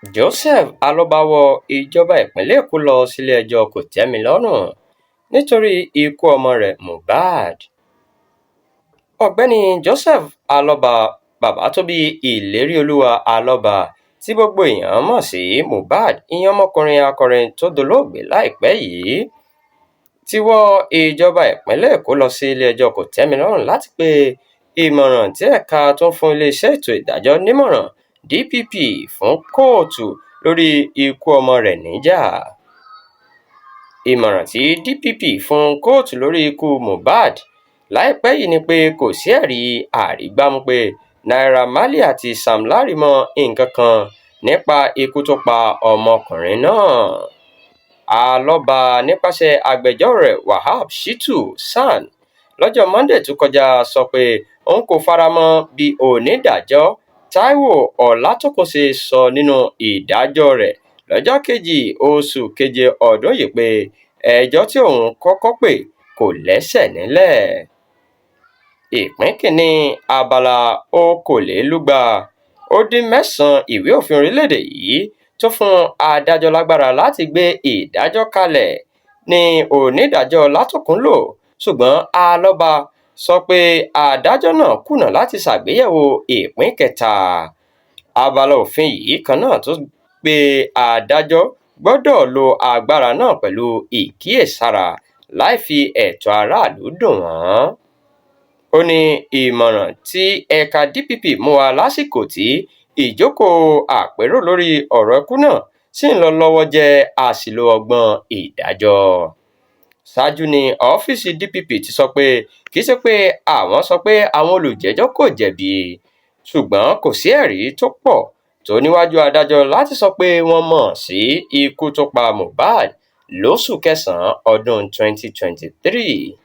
Joseph Alọ́ba wọ ìjọba ìpínlẹ̀ Èkó lọ sílé-ẹjọ́ kò-tẹ́-mi-lọ́rùn nítorí ikú ọmọ rẹ̀ Mohbad. Ọ̀gbẹ́ni Joseph Alọ́ba, bàbá tó bí Ìléríolúwà Alọ́ba tí gbogbo èèyàn mọ̀ sí Mohbad, ìyẹn ọmọkùnrin akọrin tó dolóògbé láìpẹ́ yìí, ti wọ ìjọba ìpínlẹ̀ Èkó lọ sí ilé-ẹjọ́ kò-tẹ́-mi-lọ́rùn láti pe ìmọ̀ràn tí ẹ̀ka tó ń fún iléeṣẹ́ ètò ìdájọ́ nímọ̀ràn DPP fún kóòtù lórí ikú ọmọ rẹ̀ níjà. Ìmọ̀ràn tí DPP fún kóòtù lórí ikú Mohbad láìpẹ́ yìí ni pé kò sí ẹ̀rí àrígbámú pé Naira Marley àti Sam Larry mọ nǹkan kan nípa ikú tó pa ọmọkùnrin náà. Alọ́ba nípasẹ̀ agbẹjọ́rò rẹ̀ Wahab Shittu SAN lọ́jọ́ Monday tó kọjá sọ pé òun kò fara mọ́ bí onídàájọ́ Táíwò Ọlátòkun ṣe sọ nínú ìdájọ́ rẹ̀ lọ́jọ́ kejì oṣù keje ọdún yìí pé ẹjọ́ tí òun kọ́kọ́ pè kò lẹ́sẹ̀ nílẹ̀. Ìpín kínní abala 229 ìwé òfin orílẹ̀-èdè yìí tó fún adájọ́ lágbára láti gbé ìdájọ́ kalẹ̀ ní onídàájọ́ Látòkun lò, ṣùgbọ́n Alọ́ba sọ pé adájọ́ náà kùnà láti ṣàgbéyẹ̀wò ìpín kẹta abala òfin yìí kan náà tó pé adájọ́ gbọ́dọ̀ lo agbára náà pẹ̀lú ìkíyèsára láì fi ẹ̀tọ́ aráàlú dùn wọ́n. Ó ní ìmọ̀ràn tí ẹ̀ka DPP mú wá lásìkò tí ìjókòó àpérò lórí ọ̀rọ̀ ikú náà ṣì ń lọ lọ́wọ́ jẹ́ àṣìlò ọgbọ́n ìdájọ́. Ṣáájú ní ọ́fíìsì DPP ti sọ pé kì í ṣe pé àwọn sọ pé àwọn olùjẹ́jọ́ kò jẹ̀bi, ṣùgbọ́n kò sí ẹ̀rí tó pọ̀ tó níwájú adájọ́ láti sọ pé wọ́n mọ̀ sí ikú tó pa Mohbad lóṣù kẹsàn-án ọdún 2023.